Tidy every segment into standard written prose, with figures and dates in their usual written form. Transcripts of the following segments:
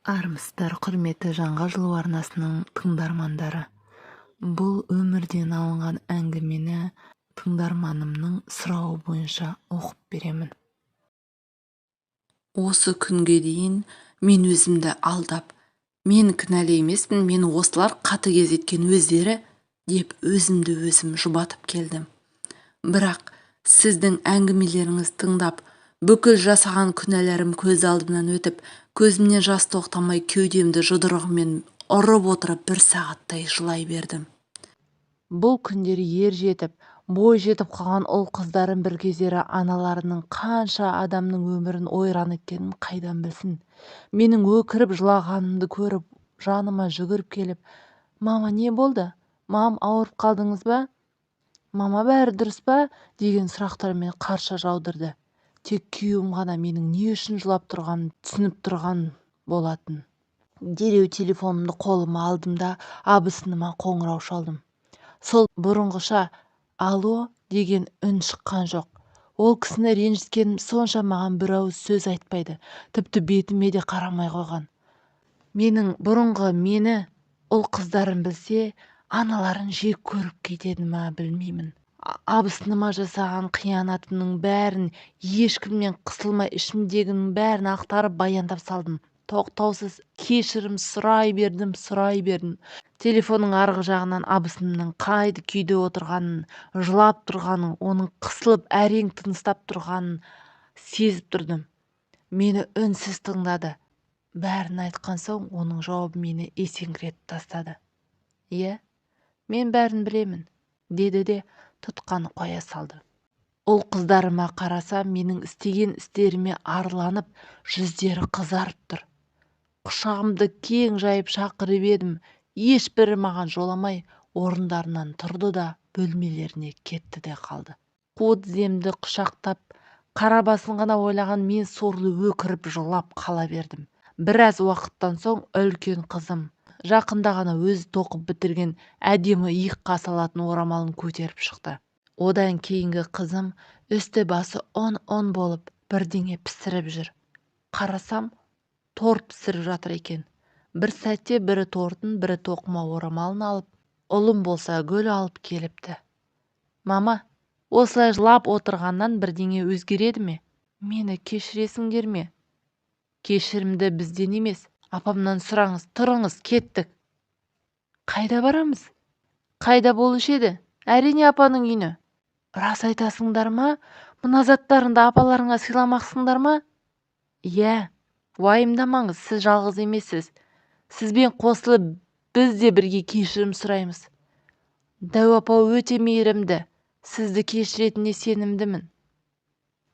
Армысыздар, құрметті Жанға жылу арнасының тыңдармандары! Бұл өмірден алынған әңгімені тыңдарманымның сұрауы бойынша оқып беремін. Осы күнге дейін мен өзімді алдап, мен кінәлі емеспін, мен осылар қатыгез еткен өздері деп өзімді өзім жұбатып келдім. Бірақ сіздің әңгімелеріңізді тыңдап, бүкіл жасаған күнәларым көз алдымнан өтіп, көзімнен жас тоқтамай, кеудемді жұдырығыммен ұрып отырып бір сағаттай жылай бердім. Бұл күндері ер жетіп, бой жетіп қалған ұл-қыздарым бір кездері аналарының қанша адамның өмірін ойран еткенін қайдан білсін. Менің өкіріп жылағанымды көріп, жаныма жүгіріп келіп, «Мама, не болды? Мам, ауырып қалдыңыз ба? Мама, бәрі дұрыс па?» деген сұрақтармен қарша жаудырды. Тек күйеуім ғана менің не үшін жылап тұрғанымды түсініп тұрған болатын. Дереу телефонымды қолыма алдым да, абысыныма қоңырау шалдым. Сол бұрынғыша «Алло» деген үн шыққан жоқ. Ол кісіні ренжіткенім сонша маған бір ауыз сөз айтпайды, тіпті бетіме де қарамай қойған. Менің бұрынғы мені ұл-қыздарым білсе, аналарын жек көріп кетеді ма, білмеймін. Абысыныма жасаған қиянатымның бәрін ешкімнен қысылмай ішімдегінің бәрін ақтарып баяндап салдым. Тоқтаусыз кешірім сұрай бердім, сұрай бердім. Телефонның арғы жағынан абысынымның қай күйде отырғанын, жылап тұрғанын, оның қысылып әрең тыныстап тұрғанын сезіп тұрдым. Мені үнсіз тыңдады. Бәрін айтқан соң оның жауабы мені есеңгіретіп тастады. «Иә, мен бәрін білемін», деді де тұтқаны қоя салды. Ұл-қыздарыма қарасам, менің істеген істеріме арланып, жүздері қызарып тұр. Құшағымды кең жайып шақырып едім, ешбірі маған жоламай, орындарынан тұрды да бөлмелеріне кетті де қалды. Қу тіземді құшақтап, қара басын ғана ойлаған мен сорлы өкіріп жылап қала бердім. Біраз уақыттан соң үлкен қызым жақында ғана өзі тоқып бітірген әдемі иыққа салатын орамалын көтеріп шықты. Одан кейінгі қызым үсті басы ұн-ұн болып бірдеңе пісіріп жүр. Қарасам, торт пісіріп жатыр екен. Бір сәтте бірі тортын, бірі тоқыма орамалын алып, ұлым болса гүл алып келіпті. «Мама, осылай жылап отырғаннан бірдеңе өзгереді ме? Мені кешіресіңдер ме?» «Кешірімді бізден емес, апамнан сұраңыз, тұрыңыз, кеттік». «Қайда барамыз?» «Қайда болушы еді? Әрине, апаның үйіне». «Рас айтасыңдар ма? Мына заттарыңды апаларыңа сыйламақсыңдар ма?» «Иә, уайымдамаңыз, сіз жалғыз емессіз. Сізбен қосылып біз де бірге кешірім сұраймыз. Дәу апа өте мейірімді, сізді кешіретініне сенімдімін».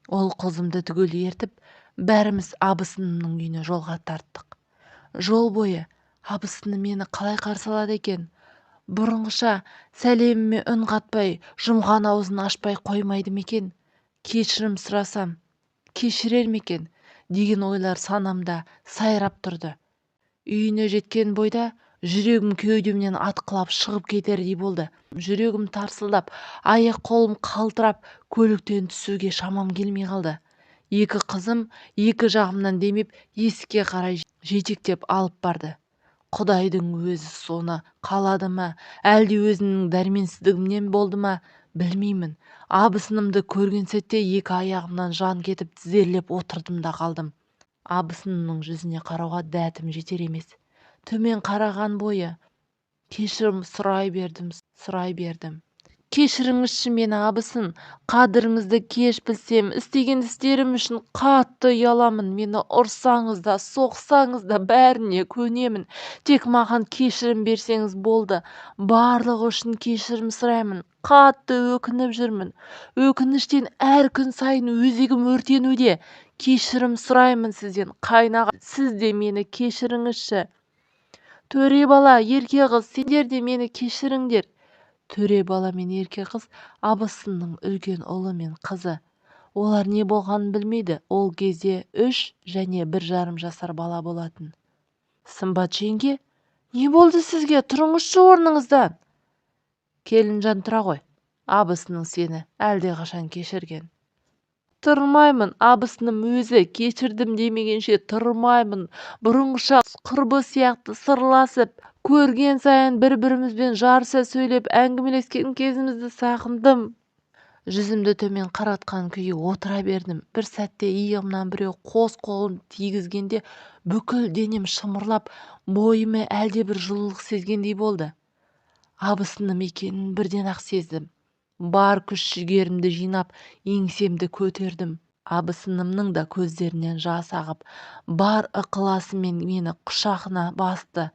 Ол қызымды түгел ертіп, бәріміз абысынымның үйіне жолға тарттық. Жол бойы абысыным мені қалай қарсы алады екен? Бұрынғыша сәлеміме үн қатпай, жұмған аузын ашпай қоймайды ма екен? Кешірім сұрасам, кешірер ме екен деген ойлар санамда сайрап тұрды. Үйіне жеткен бойда жүрегім кеудемнен атқылап шығып кетердей болды. Жүрегім тарсылдап, аяқ-қолым қалтырап, көліктен түсуге шамам келмей қалды. Екі қызым екі жағымнан демеп, есікке қарай жетектеп алып барды. Құдайдың өзі соны қалады ма, әлде өзімнің дәрменсіздігімнен болды ма, білмеймін. Абысынымды көрген сәтте екі аяғымнан жан кетіп, тізерлеп отырдым да қалдым. Абысынымның жүзіне қарауға дәтім жетер емес. Төмен қараған бойы кешірім сұрай бердім, сұрай бердім. «Кешіріңізші мені, абысын, қадіріңізді кеш білсем, істеген істерім үшін қатты ұяламын. Мені ұрсаңыз да, соқсаңыз да бәріне көнемін. Тек маған кешірім берсеңіз болды. Барлығы үшін кешірім сұраймын. Қатты өкініп жүрмін. Өкініштен әр күн сайын өзегім өртенуде. Кешірім сұраймын сізден, қайнаға, сіз де мені кешіріңізші. Төре бала, ерке қыз, сендер де мені кешіріңдер». Төре бала мен ерке қыз абысынның үлкен ұлы мен қызы. Олар не болғанын білмейді. Ол кезде 3 және 1,5 жасар бала болатын. «Сымбат жеңге, не болды сізге? Тұрыңызшы орныңыздан». «Келінжан, тұра ғой, абысының сені әлдеқашан кешірген». Тұрмаймын, абысыным өзі кешірдім демегенше тұрмаймын. Бұрынғыша құрбы сияқты сырласып, көрген сайын бір-бірімізбен жарыса сөйлеп, әңгімелескен кезімізді сағындым. Жүзімді төмен қаратқан күйі отыра бердім. Бір сәтте иығымнан біреу қос қолын тигізгенде бүкіл денем шымырлап, бойыма әлдебір жылылық сезгендей болды. Абысыным екенін бірден-ақ сездім. Бар күш-жігерімді жинап, еңсемді көтердім. Абысынымның да көздерінен жас ағып, бар ықыласымен мені құшағына басты.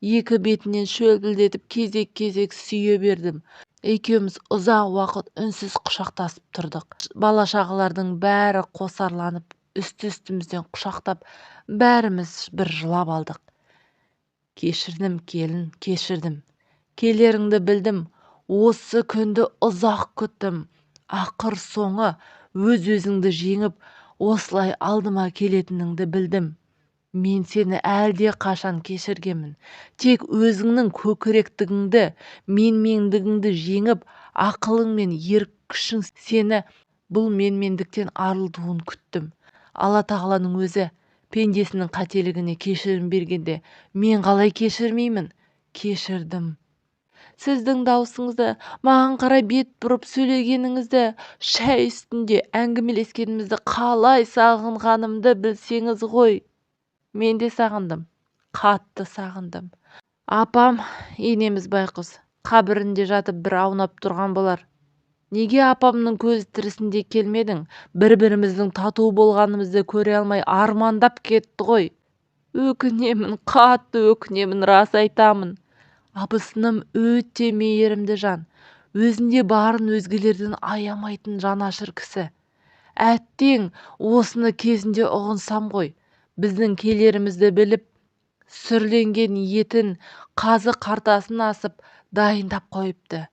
Екі бетінен шөлпілдетіп кезек-кезек сүйе бердім. Екеуміз ұзақ уақыт үнсіз құшақтасып тұрдық. Бала-шағалардың бәрі қосарланып, үсті-үстімізден құшақтап, бәріміз бір жылап алдық. Кешірдім, келін, кешірдім. Келеріңді білдім. Осы күнді ұзақ күттім. Ақыр соңы өз-өзіңді жеңіп, осылай алдыма келетініңді білдім. Мен сені әлде қашан кешіргенмін. Тек өзіңнің көкіректігіңді, менмендігіңді жеңіп, ақылың мен ерік күшің сені бұл менмендіктен арылтуын күттім. Алла тағаланың өзі пендесінің қателігіне кешірім бергенде, мен қалай кешірмеймін? Кешірдім. Сіздің даусыңызды, маған қарай бет бұрып сөйлегеніңізді, шай үстінде әңгімелескенімізді қалай сағынғанымды білсеңіз ғой. Мен де сағындым, қатты сағындым. Апам, енеміз байқұс, қабірінде жатып бір аунап тұрған болар. Неге апамның көзі тірісінде келмедің? Бір-біріміздің тату болғанымызды көре алмай армандап кетті ғой. Өкінемін, қатты өкінемін, рас айтамын. Абысыным өте мейірімді жан, өзінде барын өзгелерден аямайтын жанашыр кісі. Әттең, осыны кезінде ұғынсам ғой. Біздің келерімізді біліп, сүрленген етін, қазы қартасын асып, дайындап қойыпты.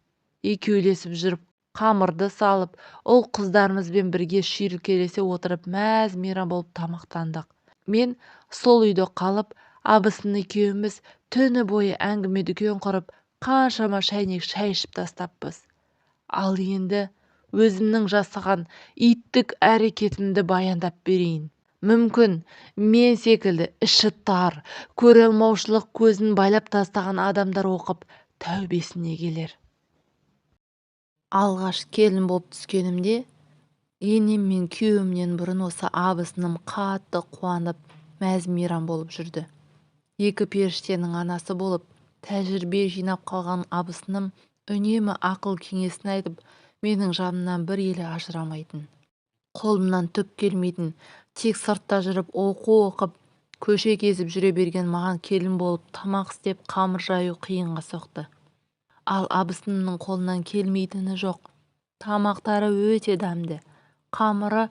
Екеулесіп жүріп, қамырды салып, ұл қыздарымызбен бірге шүйіркелесе отырып, мәз мейрам болып тамақтандық. Мен сол үйде қалып, абысын екеуміз түні бойы әңгіме дүкен құрып, қаншама шәйнек шай ішіп тастаппыз. Ал енді өзімнің жасаған иттік әрекетімді баяндап берейін. Мүмкін, мен секілді іші тар, көре алмаушылық көзін байлап тастаған адамдар оқып, тәубесіне келер. Алғаш келін болып түскенімде, енем мен күйеуімнен бұрын осы абысыным қатты қуанып, мәз мейрам болып жүрді. Екі періштенің анасы болып, тәжірибе жинап қалған абысыным үнемі ақыл кеңесін айтып, менің жанымнан бір елі ажырамайтын. Қолымнан түк келмейтін, тек сыртта жүріп оқу оқып, көше кезіп жүре берген маған келін болып тамақ істеп қамыр жаю қиынға соқты. Ал абысынымның қолынан келмейтіні жоқ. Тамақтары өте дәмді, қамыры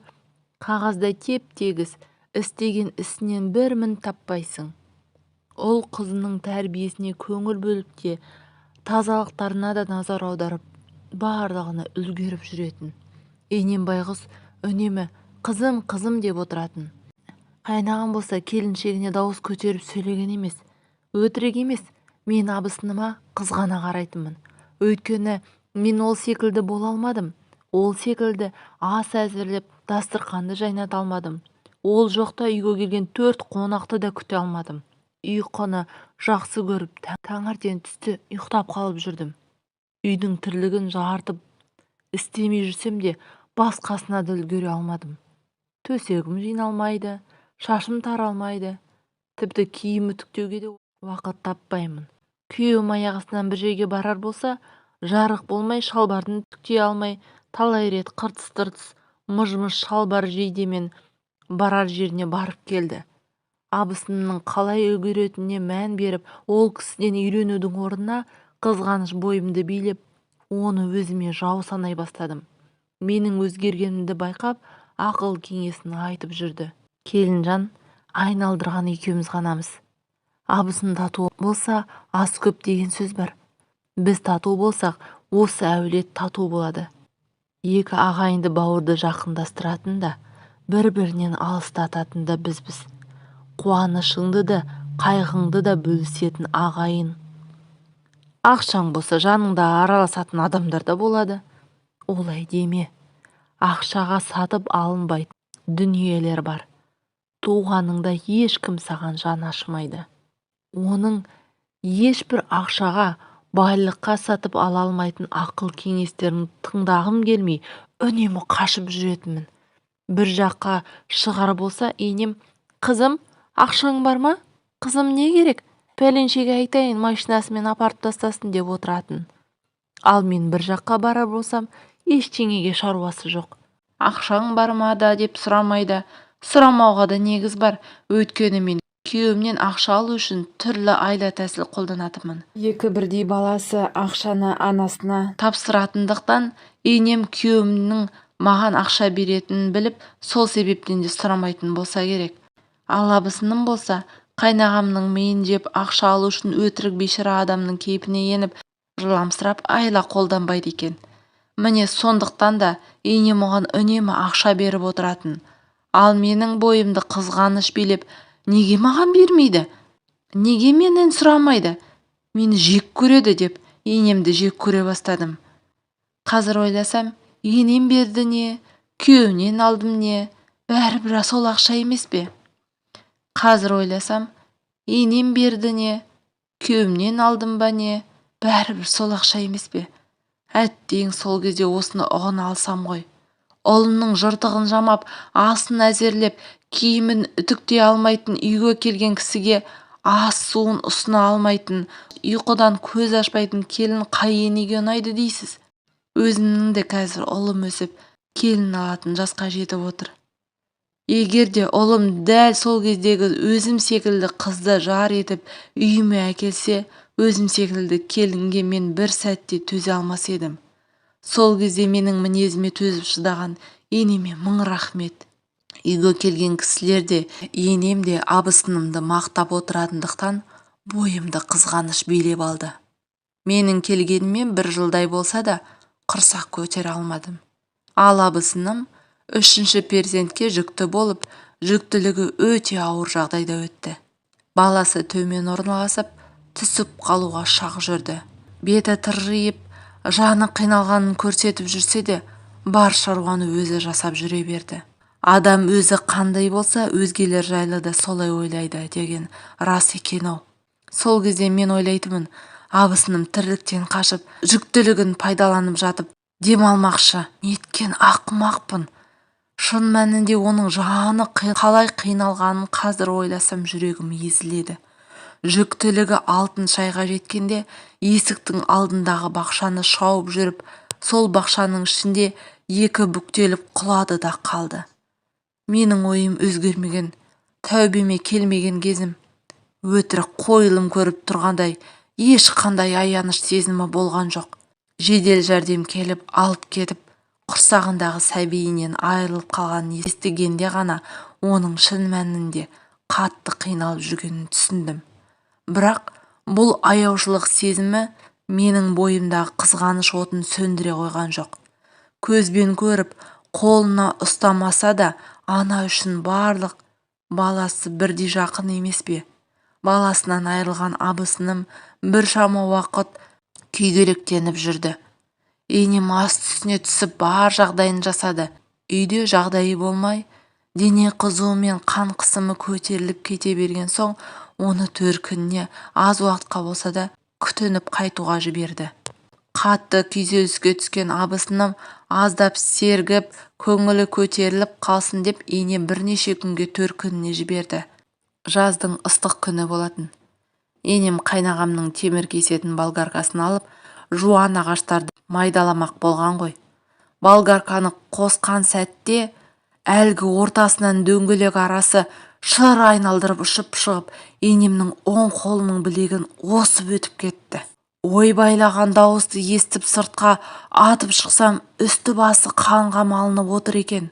қағаздай теп-тегіс, істеген ісінен бір мін таппайсың. Ұл қызының тәрбиесіне көңіл бөліп те, тазалықтарына да назар аударып, барлығына үлгеріп жүретін. Енем байғұс үнемі қызым, қызым деп отыратын. Қайнаған болса келіншегіне дауыс көтеріп сөйлеген емес, өтірік емес, мен абысыныма қызғана қарайтынмын. Өйткені мен ол секілді бола алмадым. Ол секілді ас әзірлеп, дастарқанды жайната алмадым. Ол жоқта үйге келген 4 қонақты да күте алмадым. Ұйқыны жақсы көріп, таңертең түсте ұйықтап қалып жүрдім. Үйдің тірлігін жарытып істемей жүрсем де, басқасына да үлгере алмадым. Төсегім жиналмайды, шашым таралмайды, тіпті киім үтіктеуге де уақыт таппаймын. Күйеуім аяқ астынан бір жерге барар болса, жарық болмай шалбарын үтіктей алмай, талай рет қыртыс-тыртыс, мыж-мыж шалбар жейдемен барар жеріне барып келді. Абысынымның қалай үлгеретініне мән беріп, ол кісіден үйренудің орнына қызғаныш бойымды билеп, оны өзіме жау санай бастадым. Менің өзгергенімді байқап, ақыл кеңесін айтып жүрді. Келінжан айналдырған екеуміз ғанамыз. Абысын тату болса, ас көп деген сөз бар. Біз тату болсақ, осы әулет тату болады. Екі ағайынды бауырды жақындастыратын да, бір-бірінен алыстататын да бізбіз. Қуанышыңды да, қайғыңды да бөлісетін ағайын. Ақшаң болса, жаныңда араласатын адамдар да болады. Олай деме. Ақшаға сатып алынбайтын дүниелер бар. Туғаныңда ешкім саған жан ашымайды. Оның ешбір ақшаға, байлыққа сатып ала алмайтын ақыл кеңестерін тыңдағым келмей, үнемі қашып жүретінмін. Бір жаққа шығар болса, енем: "Қызым, ақшаң бар ма? Қызым, не керек? Пәленшеге айтайын, машинасымен апарып тастасын" деп отыратын. Ал мен бір жаққа барар болсам, ештеңеге шаруасы жоқ. Ақшаң бар ма да деп сұрамайды. Сұрамауға да негіз бар. Өйткені мен күйеуімнен ақша алу үшін түрлі айла-тәсіл қолданатынмын. Екі бірдей баласы ақшаны анасына тапсыратындықтан, енем күйеуімнің маған ақша беретінін біліп, сол себептен де сұрамайтын болса керек. Ал абысыным болса, қайнағамның миын жеп, ақша алу үшін өтірік бейшара адамның кейпіне еніп, жыламсырап айла қолданбайды екен. Міне, сондықтан да енем оған үнемі ақша беріп отыратын. Ал менің бойымды қызғаныш билеп, неге маған бермейді? Неге менен сұрамайды? Мені жек көреді деп енемді жек көре бастадым. Қазір ойласам, енем берді не, күйеуінен алдым не, бәрібір сол ақша емес пе? Қазір ойласам, енем берді не, күйеуімнен алдым ба не, бәрібір сол ақша емес пе? Әттең, сол кезде осыны ұғына алсам ғой. Ұлымның жыртығын жамап, асын әзірлеп, киімін үтіктей алмайтын, үйге келген кісіге ас-суын ұсына алмайтын, ұйқыдан көз ашпайтын келін қай енеге ұнайды дейсіз? Өзімнің де қазір ұлым өсіп, келін алатын жасқа жетіп отыр. Егер де ұлым дәл сол кездегі өзім секілді қызды жар етіп үйіме әкелсе, өзім секілді келінге мен бір сәтте төзе алмас едім. Сол кезде менің мінезіме төзіп шыдаған енеме мың рахмет. Үйге келген кісілер де, енем де абысынымды мақтап отыратындықтан бойымды қызғаныш билеп алды. Менің келгеніме бір жылдай болса да, құрсақ көтере алмадым. Ал абысыным үшінші перзентке жүкті болып, жүктілігі өте ауыр жағдайда өтті. Баласы төмен орналасып, түсіп қалуға шақ жүрді. Беті тыржиып, жаны қиналғанын көрсетіп жүрсе де, бар шаруаны өзі жасап жүре берді. Адам өзі қандай болса, өзгелер жайлы да солай ойлайды деген рас екен-ау. Сол кезде мен ойлайтынмын, абысыным тірліктен қашып, жүктілігін пайдаланып жатып, демалмақшы. Неткен ақымақпын. Шын мәнінде оның жаны қалай қиналғанын қазір ойласам жүрегім езіледі. Жүктілігі 6 айға жеткенде есіктің алдындағы бақшаны шауып жүріп, сол бақшаның ішінде екі бүктеліп құлады да қалды. Менің ойым өзгермеген, тәубеме келмеген кезім. Өтірік қойылым көріп тұрғандай ешқандай аяныш сезімі болған жоқ. Жедел жәрдем келіп алып кетіп, құрсағындағы сәбиінен айырылып қалғанын естігенде ғана оның шын мәнінде қатты қиналып жүргенін түсіндім. Бірақ бұл аяушылық сезімі менің бойымдағы қызғаныш отын сөндіре қойған жоқ. Көзбен көріп, қолына ұстамаса да, ана үшін барлық баласы бірдей жақын емес пе? Баласынан айырылған абысыным біршама уақыт күйгелектеніп жүрді. Енем асты үстіне түсіп бар жағдайын жасады. Үйде жағдайы болмай, дене қызуы мен қан қысымы көтеріліп кете берген соң, оны төркініне аз уақытқа болса да күтініп қайтуға жіберді. Қатты күйзеліске түскен абысыным аздап сергіп, көңілі көтеріліп қалсын деп енем бірнеше күнге төркініне жіберді. Жаздың ыстық күні болатын. Енем қайнағамның темір кесетін болгаркасын алып, жуан ағаштарды майдаламақ болған ғой. Болгарканы қосқан сәтте әлгі ортасынан дөңгелек арасы шыр айналдырып ұшып шығып, енемнің оң қолының білегін осып өтіп кетті. Ойбайлаған дауысты естіп сыртқа атып шықсам, үсті-басы қанға малынып отыр екен.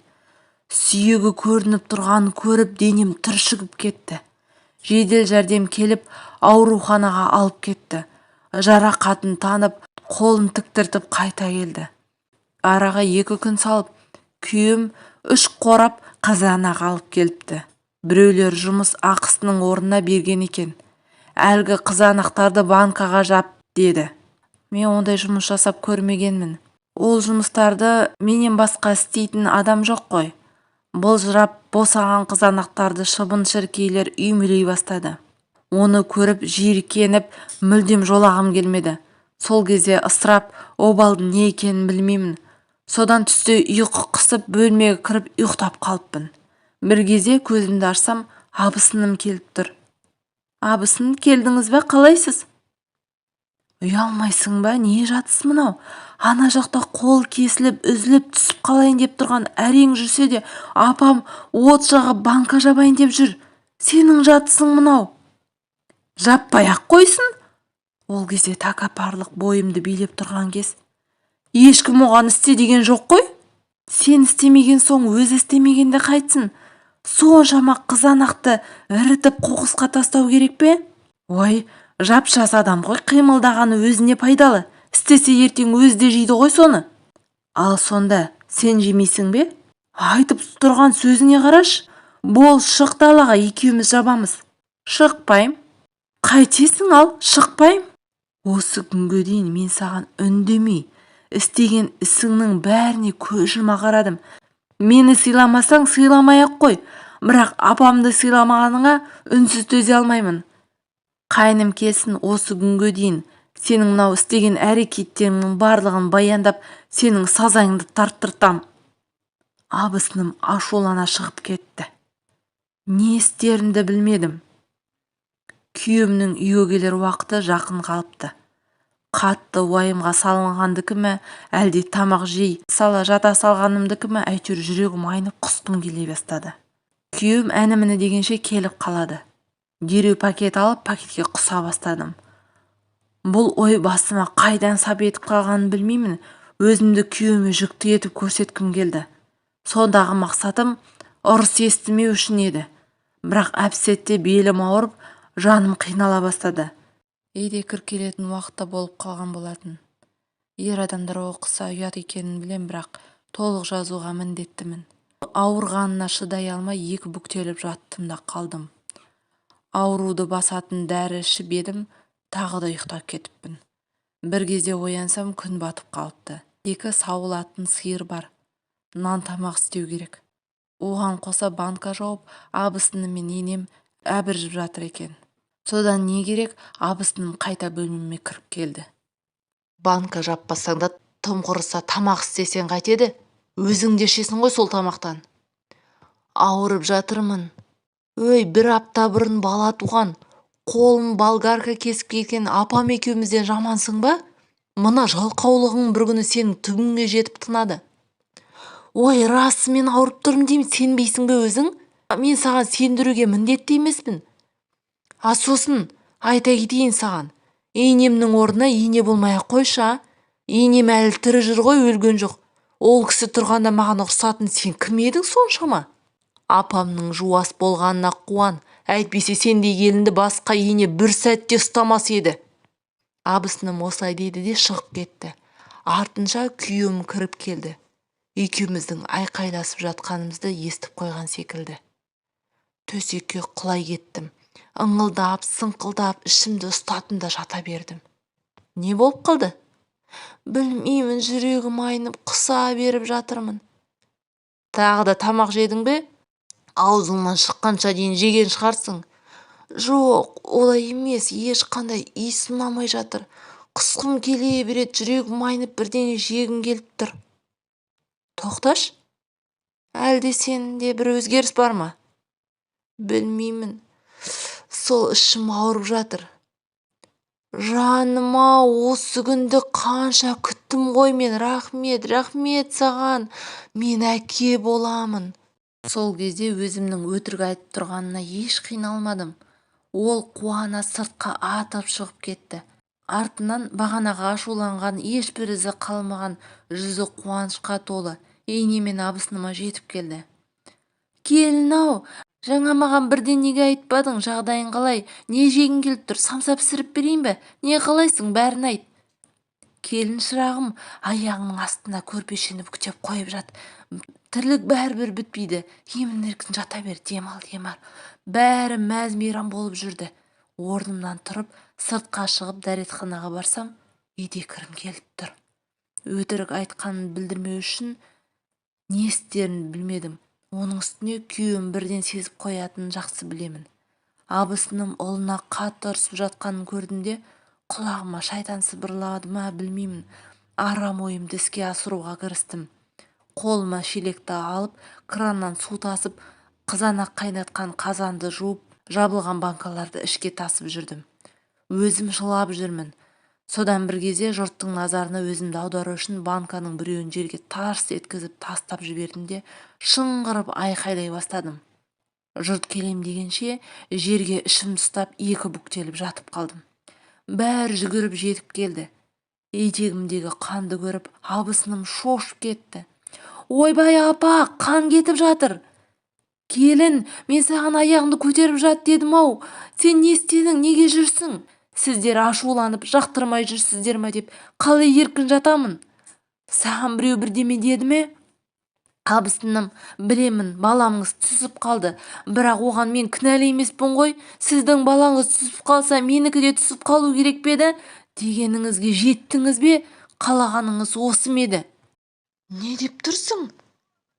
Сүйегі көрініп тұрғанын көріп денем түршігіп кетті. Жедел жәрдем келіп ауруханаға алып кетті. Жарақатын танып, қолын тіктіртіп қайта келді. Араға 2 күн салып, күйеуім 3 қорап қызанақ алып келіпті. Біреулер жұмыс ақысының орнына берген екен. Әлгі қызанақтарды банкаға жап деді. Мен ондай жұмыс жасап көрмегенмін. Ол жұмыстарды менен басқа істейтін адам жоқ қой. Былжырап босаған қызанақтарды шыбын-шіркейлер үймелей бастады. Оны көріп жиіркеніп мүлдем жолағым келмеді. Сол кезде ысырап, обалдың не екенін білмеймін. Содан түсте ұйқы қысып бөлмеге кіріп ұйықтап қалыппын. Бір кезде көзімді ашсам, абысыным келіп тұр. Абысын, келдіңіз бе, қалайсыз? Ұялмайсың ба, не жатыс мынау? Ана жақта қол кесіліп, үзіліп түсіп қалайын деп тұрған әрең жүрсе де, апам от жағып банка жабайын деп жүр. Сенің жатысың мынау. Жаппай-ақ қойсын. Ол кезде тәкаппарлық бойымды билеп тұрған кез. Ешкім оған істе деген жоқ қой. Сен істемеген соң өзі істемегенде қайтсын? Соншама қызанақты ірітіп қоқысқа тастау керек пе? Ой, жап-жас адам ғой, қимылдағаны өзіне пайдалы. Істесе ертең өзі де жейді ғой соны. Ал сонда сен жемейсің бе? Айтып тұрған сөзіңе қарашы. Бол, шық далаға, екеуміз жабамыз. Шықпайым. Қайтесің ал, шықпайым. Осы күнге дейін мен саған үндемей, істеген ісіңнің бәріне көз жұма қарадым. Мені сыйламасаң, сыйламай-ақ қой. Бірақ апамды сыйламағаныңа үнсіз төзе алмаймын. Қайным келсін, осы күнге дейін сенің мынау істеген әрекеттеріңнің барлығын баяндап, сенің сазайыңды тарттыртам. Абысыным ашулана шығып кетті. Не істерімді білмедім. Күйеуімнің үйге келер уақыты жақын қалыпты. Қатты уайымға салынғандікі ме, әлде тамақ жей сала жата салғанымдікі ме, әйтеуір жүрегім айнып құсқым келе бастады. Күйеуім әні-міні дегенше келіп қалады. Дереу пакет алып, пакетке құса бастадым. Бұл ой басыма қайдан сап етіп қалғанын білмеймін. Өзімді күйеуіме жүкті етіп көрсеткім келді. Сондағы мақсатым ұрыс естімеу үшін еді. Бірақ әп-сәтте белім ауырып, жаным қинала бастады. Үйде кір келетін уақытта болып қалған болатын. Ер адамдар оқыса ұят екенін білем, бірақ толық жазуға міндеттімін. Ауырғанына шыдай алмай екі бүктеліп жаттым да қалдым. Ауруды басатын дәрі ішіп едім, тағы да ұйықтап кетіппін. Бір кезде оянсам, күн батып қалыпты. 2 сауылатын сиыр бар. Нан тамақ істеу керек. Оған қоса банка жауып, абысыным мен енем әбіржіп жатыр екен. Содан не керек, абысыным қайта бөлмеме кіріп келді. Банка жаппасаң да тым құрыса тамақ істесең қайтеді? Өзің де ішесің ғой сол тамақтан. Ауырып жатырмын. Өй, бір апта бұрын бала туған, қолын болгарка кесіп кеткен апам екеумізден жамансың ба? Мына жалқаулығың бір күні сенің түбіңе жетіп тынады. Ой, рас мен ауырып тұрмын деймін, сенбейсің бе өзің? Мен саған сендіруге міндетті емеспін. А сосын айта кетейін саған, енемнің орнына ене болмай-ақ қойшы, а? Енем әлі тірі жүр ғой, өлген жоқ. Ол кісі тұрғанда маған ұрсатын сен кім едің соншама? Апамның жуас болғанына қуан, әйтпесе сендей келінді басқа ене бір сәтте ұстамас еді. Абысыным осылай деді де шығып кетті. Артынша күйеуім кіріп келді. Екеуміздің айқайласып жатқанымызды естіп қойған секілді. Төсекке құлай кеттім. Ыңылдап, сыңқылдап, ішімді ұстадым да жата бердім. Не болып қалды? Білмеймін, жүрегім айнып құса беріп жатырмын. Тағы да тамақ жедің бе? Аузыңнан шыққанша дейін жеген шығарсың. Жоқ, олай емес, ешқандай иіс ұнамай жатыр. Құсқым келе береді, жүрегім айнып бірдеңе жегім келіп тұр. Тоқташ, әлде сенде бір өзгеріс бар ма? Білмеймін, сол ішім ауырып жатыр. Жаным-ау, осы күнді қанша күттім ғой мен, рахмет, рахмет саған, мен әке боламын. Сол кезде өзімнің өтірік айтып тұрғанына еш қиналмадым. Ол қуана сыртқа атып шығып кетті. Артынан бағанағы ашуланған, ешбір ізі қалмаған, жүзі қуанышқа толы ене мен абысыныма жетіп келді. Келін-ау, жаңа маған бірден неге айтпадың, жағдайың қалай, не жегің келіп тұр, самса пісіріп берейін бе, не қалайсың, бәрін айт. Келін шырағым, аяғыңның астына көрпешені бүктеп қойып жат. Тірлік бәрібір бітпейді, емін-еркін жата бер, демал, демал. Бәрі мәз-мейрам болып жүрді. Орнымнан тұрып, сыртқа шығып дәретханаға барсам, үйде кірім келіп тұр. Өтірік айтқанын білдірмеу үшін не істерімді білмедім. Оның үстіне күйеуім бірден сезіп қоятынын жақсы білемін. Абысыным ұлына қатты ұрсып жатқанын көрдім де, құлағыма шайтан сыбырлады ма білмеймін, арам ойымды іске асыруға кірістім. Қолыма шелекті алып, краннан су тасып, қызанақ қайнатқан қазанды жуып, жабылған банкаларды ішке тасып жүрдім. Өзім жылап жүрмін. Содан бір кезде жұрттың назарына өзімді аудару үшін банканың біреуін жерге тарс еткізіп тастап жібердім де, шыңғырып айқайлай бастадым. Жұрт келем дегенше жерге ішімді ұстап екі бүктеліп жатып қалдым. Бәрі жүгіріп жетіп келді. Етегімдегі қанды көріп, абысыным шошып кетті. Ойбай апа, қан кетіп жатыр. Келін, мен саған аяғыңды көтеріп жат дедім-ау. Сен не істедің, неге жүрсің? Сіздер ашуланып, жақтырмай жүрсіздер ме деп қалай еркін жатамын? Саған біреу бірдеме деді ме? Абысыным, білемін, баламыз түсіп қалды. Бірақ оған мен кінәлі емеспін ғой. Сіздің балаңыз түсіп қалса, менікі де түсіп қалу керек пе еді? Дегеніңізге жеттіңіз бе? Қалағаныңыз осы ма еді? Не деп тұрсың?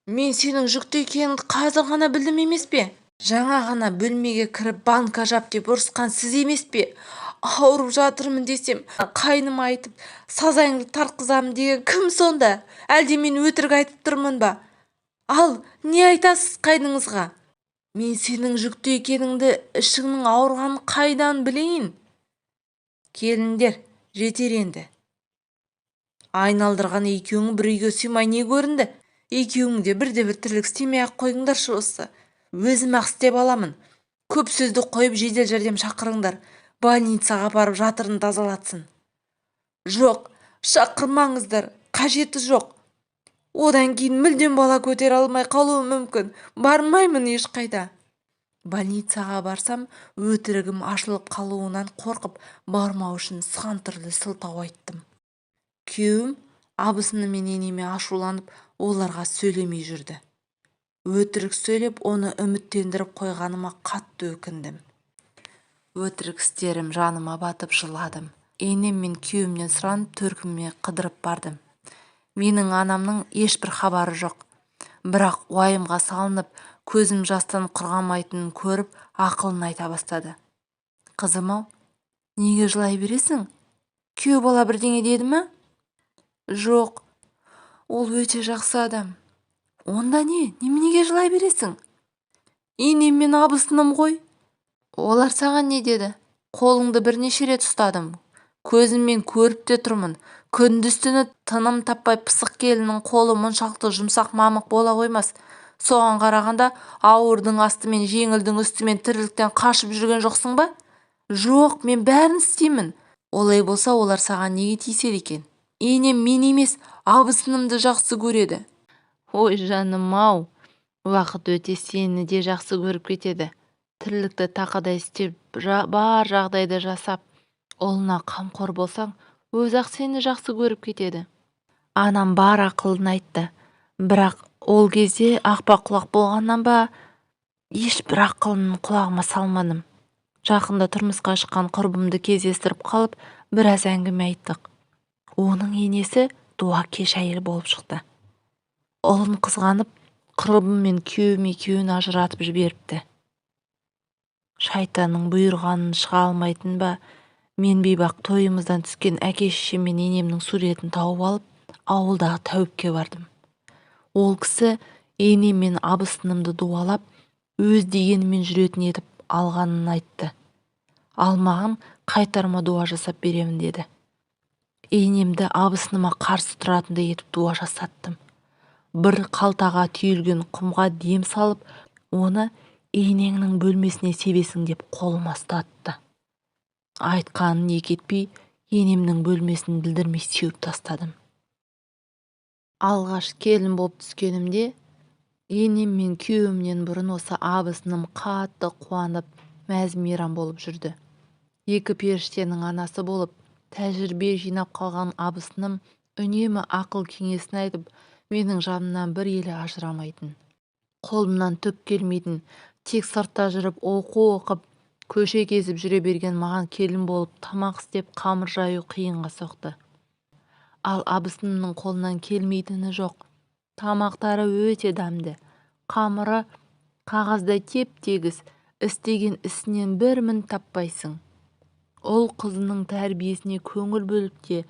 Мен сенің жүкті екеніңді қазір ғана білдім емес пе? Жаңа ғана бөлмеге кіріп банка жап деп ұрысқан сіз емес пе? Ауырып жатырмын десем, қайным айтып, сазайыңды тартқызамын деген кім сонда? Әлде мен өтірік айтып тұрмын ба? Ал, не айтасыз қайныңызға? Мен сенің жүкті екеніңді, ішіңнің ауырғанын қайдан білейін? Келіндер, жетер енді. Айналдырған екеуің бір үйге сыймай не көрінді? Екеуің де бірде-бір тірлік істемей-ақ қойыңдаршы осы. Өзім-ақ істеп аламын. Көп сөзді қойып жедел жәрдем шақырыңдар. Больницаға апарып жатырын тазалатсын. Жоқ, шақырмаңыздар, қажеті жоқ. Одан кейін мүлдем бала көтере алмай қалуым мүмкін. Бармаймын ешқайда. Больницаға барсам, өтірігім ашылып қалуынан қорқып, бармау үшін сан түрлі сылтау айттым. Күйеуім абысыным мен енеме ашуланып, оларға сөйлемей жүрді. Өтірік сөйлеп, оны үміттендіріп қойғаныма қатты өкіндім. Өтірік істерім жаныма батып жыладым. Енем мен күйеуімнен сұранып, төркініме қыдырып бардым. Менің анамның ешбір хабары жоқ. Бірақ уайымға салынып, көзім жастан құрғамайтынын көріп, ақылын айта бастады. Қызым-ау, неге жылай бересің? Күйеу бала бірдеңе деді ме? Жоқ, ол өте жақсы адам. Онда не, неменеге жылай бересің? Енем мен абысыным ғой. Олар саған не деді? Қолыңды бірнеше рет ұстадым. Көзіммен көріп те тұрмын. Күндіз-түні тыным таппай пысық келіннің қолы мұншалықты жұмсақ мамық бола қоймас. Соған қарағанда ауырдың астымен, жеңілдің үстімен тірліктен қашып жүрген жоқсың ба? Жоқ, мен бәрін істеймін. Олай болса, олар саған неге тиіседі екен? Енем мен емес, абысынымды жақсы көреді. Ой, жаным-ау, уақыт өте сені де жақсы көріп кетеді. Тірлікті тақадай істеп, бар жағдайды жасап, ұлына қамқор болсаң, өзі-ақ сені жақсы көріп кетеді. Анам бар ақылын айтты. Бірақ ол кезде ақпа құлақ болғаннан ба, ешбір ақылын құлағыма салмадым. Жақында тұрмысқа шыққан құрбымды кездестіріп қалып, біраз әңгіме айттық. Оның енесі дуакеш әйел болып шықты. Ұлын қызғанып, құрбым мен күйеуім екеуін ажыратып жіберіпті. Шайтанның бұйырғанын шыға алмайтын ба, мен бейбақ тойымыздан түскен әке-шешем мен енемнің суретін тауып алып, ауылдағы тәуіпке бардым. Ол кісі енем мен абысынымды дуалап, өз дегенімен жүретін етіп алғанын айтты. Ал маған қайтарма дуа жасап беремін деді. Енемді абысыныма қарсы тұратындай етіп дуа жасаттым. Бір қалтаға түйілген құмға дем салып, оны енеңнің бөлмесіне себесің деп қолыма ұстатты. Айтқанын екі етпей, енемнің бөлмесін білдірмей сеуіп тастадым. Алғаш келін болып түскенімде, енем мен күйеуімнен бұрын осы абысыным қатты қуанып, мәз-мейрам болып жүрді. Екі періштенің анасы болып, тәжірибе жинап қалған абысыным үнемі ақыл кеңесін айтып, менің жанымнан бір елі ажырамайтын. Қолымнан түк келмейтін, тек сыртта жүріп оқу оқып, көше кезіп жүре берген маған келін болып тамақ істеп қамыр жаю қиынға соқты. Ал абысынымның қолынан келмейтіні жоқ. Тамақтары өте дәмді. Қамыры қағаздай теп-тегіс, істеген ісінен бір мін таппайсың. Ұл қызының тәрбиесіне көңіл бөліп те,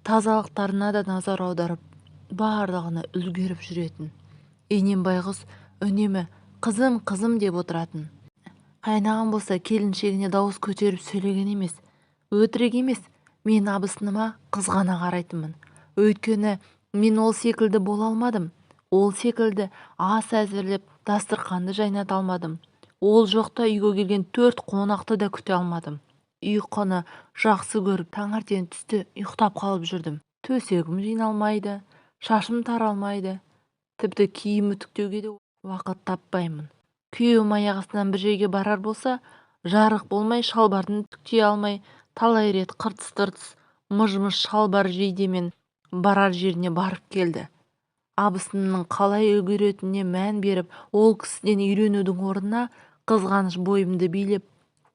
тазалықтарына да назар аударып, барлығына үлгеріп жүретін. Енем байғұс үнемі «қызым, қызым» деп отыратын. Қайнағам болса келіншегіне дауыс көтеріп сөйлеген емес. Өтірік емес, мен абысыныма қызғана қарайтынмын. Өйткені мен ол секілді бола алмадым. Ол секілді ас әзірлеп, дастарқанды жайната алмадым. Ол жоқта үйге келген 4 қонақты да күте алмадым. Ұйқыны жақсы көріп, таңертең түсте ұйықтап қалып жүрдім. Төсегім жиналмайды, шашым таралмайды. Тіпті киім үтіктеуге де уақыт таппаймын. Күйеуім аяқ астынан бір жерге барар болса, жарық болмай, шалбарын үтіктей алмай, талай рет қыртыс-тыртыс, мыж-мыж шалбар жейдемен барар жеріне барып келді. Абысынымның қалай үлгеретініне мән беріп, ол кісіден үйренудің орнына қызғаныш бойымды билеп,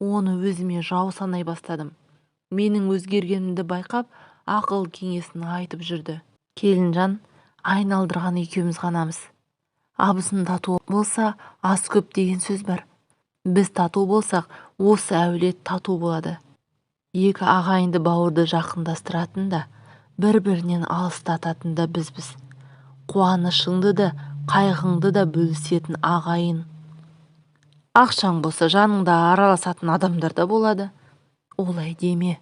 оны өзіме жау санай бастадым. Менің өзгергенімді байқап, ақыл кеңесін айтып жүрді. Келінжан, айналдырған екеуміз ғанамыз. Абысын тату болса, ас көп деген сөз бар. Біз тату болсақ, осы әулет тату болады. Екі ағайынды бауырды жақындастыратын да, бір-бірінен алыстататын да бізбіз. Қуанышыңды да, қайғыңды да бөлісетін ағайын. Ақшаң болса, жаныңда араласатын адамдар да болады. Олай деме.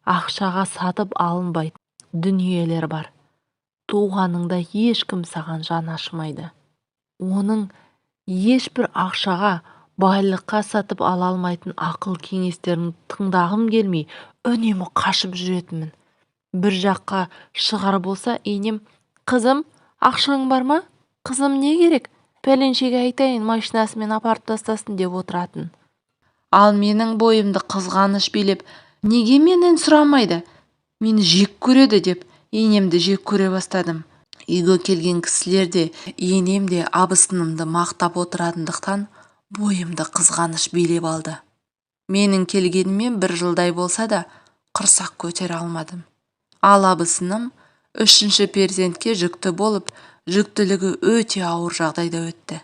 Ақшаға сатып алынбайтын дүниелер бар. Туғаныңда ешкім саған жан ашымайды. Оның ешбір ақшаға, байлыққа сатып ала алмайтын ақыл кеңестерін тыңдағым келмей, үнемі қашып жүретінмін. Бір жаққа шығар болса, енем, «Қызым, ақшаң бар ма? Қызым, не керек? Пәленшеге айтайын, машинасымен апарып тастасын» деп отыратын. Ал менің бойымды қызғаныш билеп, неге менен сұрамайды? Мені жек көреді деп, енемді жек көре бастадым. Үйге келген кісілер де, енем де абысынымды мақтап отыратындықтан бойымды қызғаныш билеп алды. Менің келгеніме бір жылдай болса да, құрсақ көтере алмадым. Ал абысыным 3-ші перзентке жүкті болып, жүктілігі өте ауыр жағдайда өтті.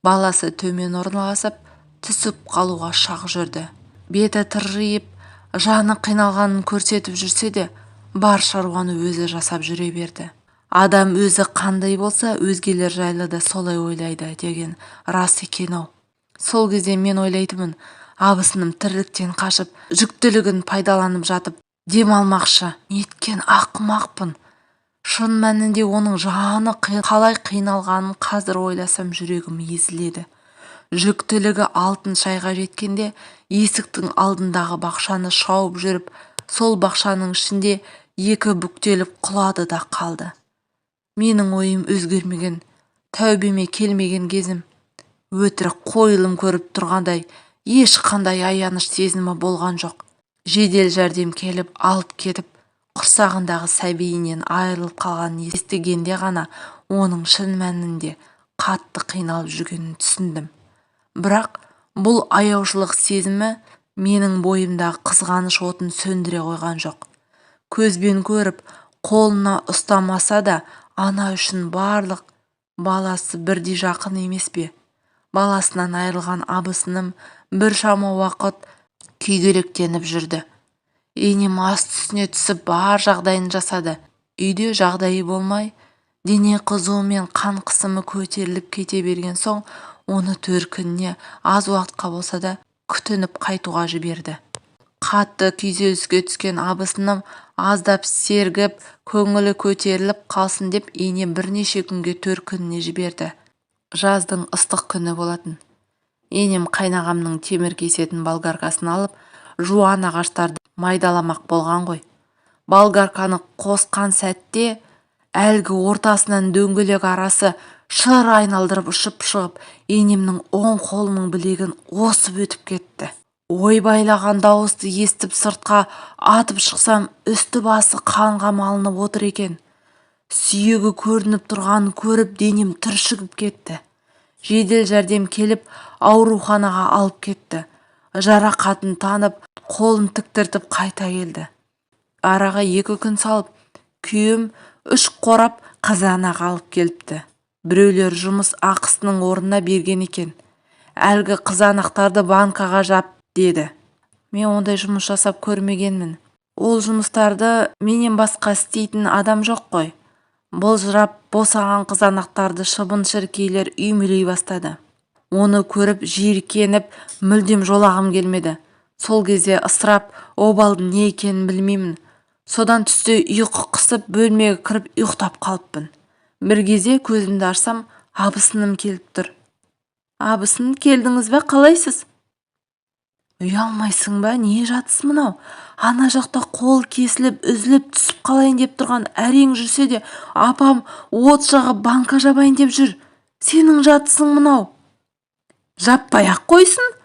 Баласы төмен орналасып, түсіп қалуға шақ жүрді. Беті тыржиып, жаны қиналғанын көрсетіп жүрсе де, бар шаруаны өзі жасап жүре берді. Адам өзі қандай болса, өзгелер жайлы да солай ойлайды деген рас екен-ау. Сол кезде мен ойлайтынмын, абысыным тірліктен қашып, жүктілігін пайдаланып жатып, дем алмақшы. Неткен ақымақпын. Шын мәнінде оның жаны қалай қиналғанын қазір ойласам жүрегім езіледі. Жүктілігі 6 айға жеткенде есіктің алдындағы бақшаны шауып жүріп, сол бақшаның ішінде 2 бүктеліп құлады да қалды. Менің ойым өзгермеген, тәубеме келмеген кезім. Өтірік қойылым көріп тұрғандай ешқандай аяныш сезімі болған жоқ. Жедел жәрдем келіп алып кетіп, құрсағындағы сәбиінен айырылып қалғанын естігенде ғана оның шын мәнінде қатты қиналып жүргенін түсіндім. Бірақ бұл аяушылық сезімі менің бойымдағы қызғаныш отын сөндіре қойған жоқ. Көзбен көріп, қолына ұстамаса да, ана үшін барлық баласы бірдей жақын емес пе? Баласынан айырылған абысыным біршама уақыт күйгелектеніп жүрді. Енем асты үстіне түсіп бар жағдайын жасады. Үйде жағдайы болмай, дене қызуы мен қан қысымы көтеріліп кете берген соң, оны төркініне аз уақытқа болса да күтініп қайтуға жіберді. Қатты күйзеліске түскен абысыным аздап сергіп, көңілі көтеріліп қалсын деп енем бірнеше күнге төркініне жіберді. Жаздың ыстық күні болатын. Енем қайнағамның темір кесетін болгаркасын алып, жуан ағаштарды майдаламақ болған ғой. Болгарканы қосқан сәтте әлгі ортасынан дөңгелек арасы шыр айналдырып ұшып шығып, енемнің оң қолының білегін осып өтіп кетті. Ойбайлаған дауысты естіп сыртқа атып шықсам, үсті басы қанға малынып отыр екен. Сүйегі көрініп тұрғанын көріп денем түршігіп кетті. Жедел жәрдем келіп ауруханаға алып кетті. Жарақатын танып, қолын тіктіртіп қайта келді. Араға 2 күн салып, Күйеуім 3 қорап қызанақ алып келіпті. Біреулер жұмыс ақысының орнына берген екен. Әлгі қызанақтарды банкаға жап деді. Мен ондай жұмыс жасап көрмегенмін. Ол жұмыстарды менен басқа істейтін адам жоқ қой. Былжырап босаған қызанақтарды шыбын-шіркейлер үймелей бастады. Оны көріп жиіркеніп, мүлдем жолағым келмеді. Сол кезде ысырап, обалдың не екенін білмеймін. Содан түсте ұйқы қысып бөлмеге кіріп ұйықтап қалыппын. Бір кезде көзімді ашсам, абысыным келіп тұр. Абысын, келдіңіз бе, қалайсыз? Ұялмайсың ба, не жатыс мынау? Ана жақта қол кесіліп, үзіліп түсіп қалайын деп тұрған әрең жүрсе де, апам от жағып банка жабайын деп жүр. Сенің жатысың мынау. Жаппай-ақ қойсын.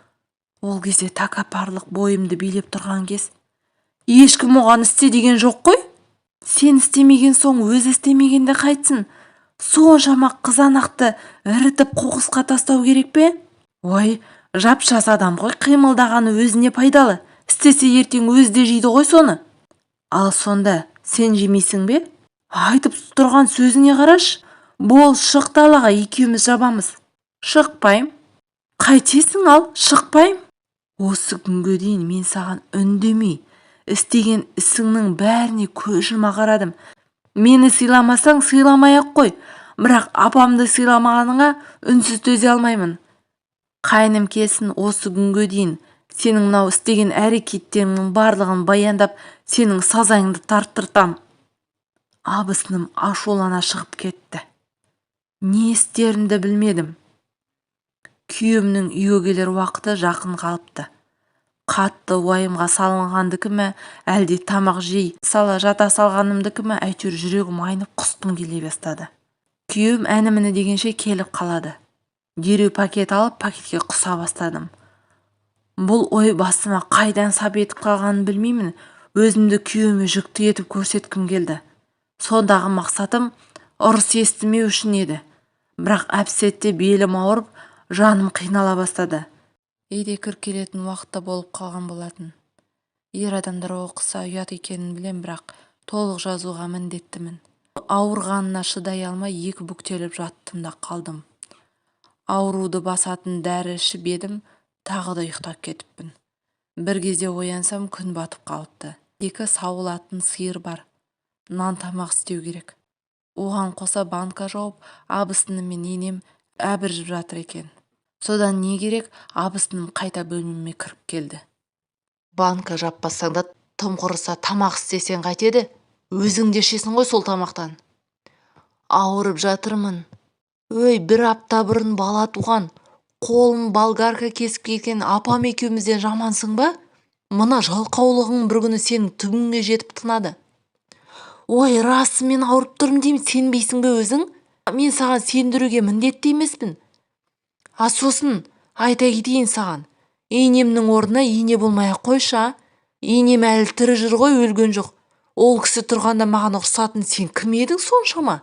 Ол кезде тәкаппарлық бойымды билеп тұрған кез. Ешкім оған істе деген жоқ қой. Сен істемеген соң өзі істемегенде қайтсын? Соншама қызанақты ірітіп қоқысқа тастау керек пе? Ой, жап-жас адам ғой, қимылдағаны өзіне пайдалы. Істесе ертең өзі де жейді ғой соны. Ал сонда сен жемейсің бе? Айтып тұрған сөзіңе қарашы. Бол, шық далаға, екеуміз жабамыз. Шықпайым. Қайтесің ал, шықпайым. Осы күнге дейін мен саған үндемей, істеген ісіңнің бәріне көз жұма қарадым. Мені сыйламасаң, сыйламай-ақ қой. Бірақ апамды сыйламағаныңа үнсіз төзе алмаймын. Қайным келсін, осы күнге дейін сенің мынау істеген әрекеттеріңнің барлығын баяндап, сенің сазайыңды тарттыртам. Абысыным ашулана шығып кетті. Не істерімді білмедім. Күйеуімнің үйге келер уақыты жақын қалыпты. Қатты уайымға салынғандікі ме, әлде тамақ жей сала жата салғанымдікі ме, әйтеуір жүрегім айнып құсқым келе бастады. Күйеуім әні-міні дегенше келіп қалады. Дереу пакет алып, пакетке құса бастадым. Бұл ой басыма қайдан сап етіп қалғанын білмеймін. Өзімді күйеуіме жүкті етіп көрсеткім келді. Сондағы мақсатым ұрыс естімеу үшін еді. Бірақ әп-сәтте белім ауырып, жаным қинала бастады. Үйде кіріп келетін уақытта болып қалған болатын. Ер адамдар оқыса ұят екенін білем, бірақ толық жазуға міндеттімін. Ауырғанына шыдай алмай екі бүктеліп жаттым да қалдым. Ауруды басатын дәрі ішіп едім, тағы да ұйықтап кетіппін. Бір кезде оянсам, күн батып қалыпты. 2 сауылатын сиыр бар. Нан тамақ істеу керек. Оған қоса банка жауып, абысыным мен енем әбіржіп жатыр екен. Содан не керек, абысыным қайта бөлмеме кіріп келді. Банка жаппасаң да тым құрыса тамақ істесең қайтеді? Өзің де ішесің ғой сол тамақтан. Ауырып жатырмын. Өй, бір апта бұрын бала туған, қолын болгарка кесіп кеткен апам екеумізден жамансың ба? Мына жалқаулығың бір күні сенің түбіңе жетіп тынады. Ой, расы мен ауырып тұрмын деймін, сенбейсің бе өзің? Мен саған сендіруге міндетті емеспін. А сосын айта кетейін саған, енемнің орнына ене болмай-ақ қойшы, а? Енем әлі тірі жүр ғой, өлген жоқ. Ол кісі тұрғанда маған ұрсатын сен кім едің соншама?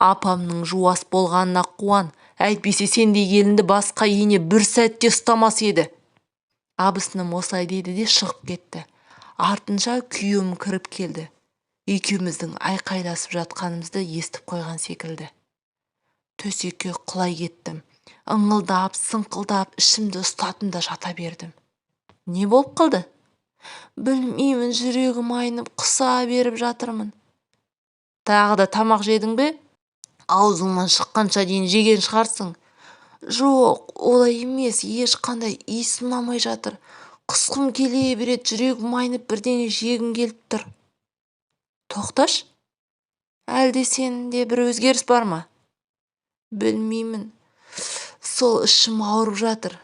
Апамның жуас болғанына қуан, әйтпесе сендей келінді басқа ене бір сәтте ұстамас еді. Абысыным осылай деді де шығып кетті. Артынша күйеуім кіріп келді. Екеуміздің айқайласып жатқанымызды естіп қойған секілді. Төсекке құлай кеттім. Ыңылдап, сыңқылдап, ішімді ұстадым да жата бердім. Не болып қалды? Білмеймін, жүрегім айнып, құса беріп жатырмын. Тағы да тамақ жедің бе? Аузыңнан шыққанша дейін жеген шығарсың. Жоқ, олай емес, ешқандай иіс ұнамай жатыр. Құсқым келе береді, жүрегім айнып, бірдеңе жегім келіп тұр. Тоқташ, әлде сенде бір өзгеріс бар ма? Білмеймін, сол ішім ауырып жатыр.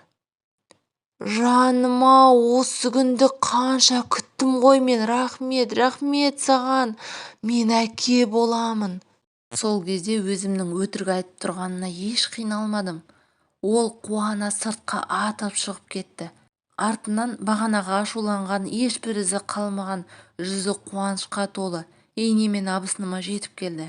Жаным-ау, осы күнді қанша күттім ғой мен, рахмет, рахмет саған, мен әке боламын. Сол кезде өзімнің өтірік айтып тұрғанына еш қиналмадым. Ол қуана сыртқа атып шығып кетті. Артынан бағанағы ашуланған ешбір ізі қалмаған, жүзі қуанышқа толы ене мен абысыныма жетіп келді.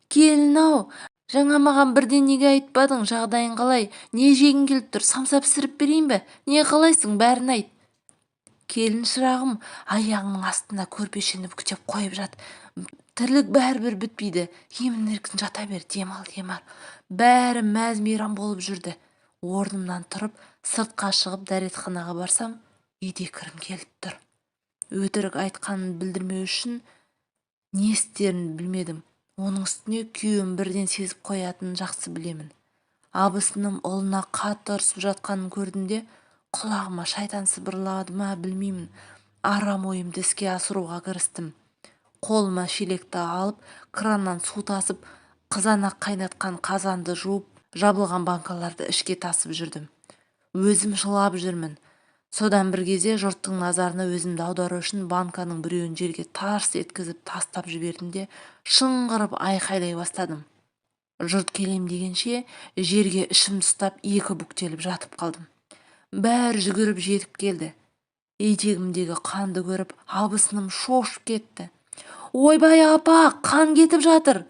Келін-ау, жаңа маған бірден неге айтпадың, жағдайың қалай, не жегің келіп тұр, самса пісіріп берейін бе, не қалайсың, бәрін айт. Келін шырағым, аяғыңның астына көрпешені бүктеп қойып жат. Тірлік бәрібір бітпейді. Емін-еркін жата бер, демал, демал. Бәрі мәз-мейрам болып жүрді. Орнымнан тұрып, сыртқа шығып дәретханаға барсам, етеккірім келіп тұр. Өтірік айтқанын білдірмеу үшін не істерімді білмедім. Оның үстіне күйеуім бірден сезіп қоятынын жақсы білемін. Абысыным ұлына қатты ұрсып жатқанын көрдім де, құлағыма шайтан сыбырлады ма білмеймін, арам ойымды іске асыруға кірістім. Қолыма шелекті алып, краннан су тасып, қызанақ қайнатқан қазанды жуып, жабылған банкаларды ішке тасып жүрдім. Өзім жылап жүрмін. Содан бір кезде жұрттың назарына өзімді аудару үшін банканың біреуін жерге тарс еткізіп тастап жібердім де, шыңғырып айқайлай бастадым. Жұрт келем дегенше жерге ішімді ұстап екі бүктеліп жатып қалдым. Бәрі жүгіріп жетіп келді. Етегімдегі қанды көріп, абысыным шошып кетті. Ойбай апа, қан кетіп жатыр.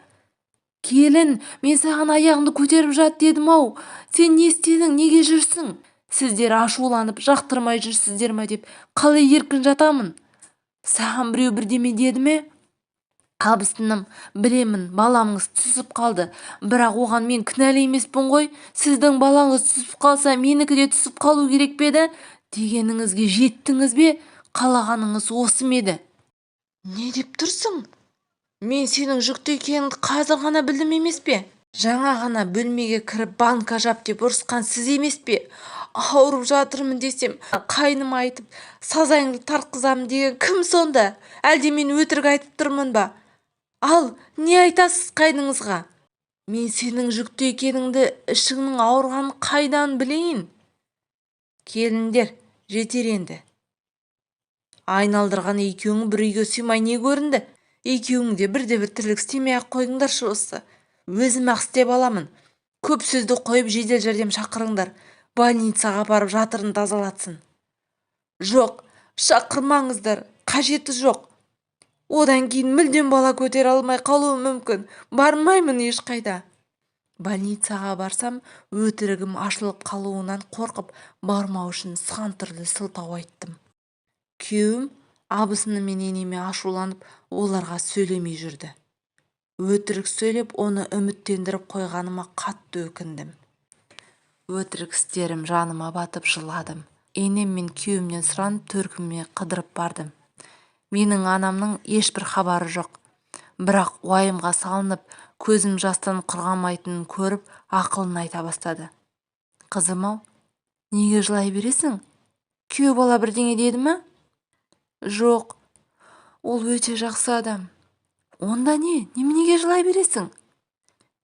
Келін, мен саған аяғыңды көтеріп жат дедім-ау. Сен не істедің, неге жүрсің? Сіздер ашуланып, жақтырмай жүрсіздер ме деп қалай еркін жатамын? Саған біреу бірдеме деді ме? Абысыным, білемін, баламыз түсіп қалды. Бірақ оған мен кінәлі емеспін ғой. Сіздің балаңыз түсіп қалса, менікі де түсіп қалу керек пе еді? Дегеніңізге жеттіңіз бе? Қалағаныңыз осы ма еді? Не деп тұрсың? Мен сенің жүкті екеніңді қазір ғана білдім емес пе? Жаңа ғана бөлмеге кіріп банка жап деп ұрысқан сіз емес пе? Ауырып жатырмын десем, қайным айтып, сазайыңды тартқызамын деген кім сонда? Әлде мен өтірік айтып тұрмын ба? Ал, не айтасыз қайныңызға? Мен сенің жүкті екеніңді, ішіңнің ауырғанын қайдан білейін? Келіндер, жетер енді. Айналдырған екеуің бір үйге сыймай не көрінді? Екеуің де бірде-бір тірлік істемей-ақ қойыңдаршы осы. Өзім-ақ істеп аламын. Көп сөзді қойып жедел жәрдем шақырыңдар. Больницаға апарып жатырын тазалатсын. Жоқ, шақырмаңыздар, қажеті жоқ. Одан кейін мүлдем бала көтере алмай қалуым мүмкін. Бармаймын ешқайда. Больницаға барсам, өтірігім ашылып қалуынан қорқып, бармау үшін сан түрлі сылтау айттым. Күйеуім абысыным мен енеме ашуланып, оларға сөйлемей жүрді. Өтірік сөйлеп, оны үміттендіріп қойғаныма қатты өкіндім. Өтірік істерім жаныма батып жыладым. Енем мен күйеуімнен сұранып төркініме қыдырып бардым. Менің анамның ешбір хабары жоқ. Бірақ уайымға салынып, көзім жастан құрғамайтынын көріп, ақылын айта бастады. Қызым-ау, неге жылай бересің? Күйеу бала бірдеңе деді ме? Жоқ, ол өте жақсы адам. Онда не, неменеге жылай бересің?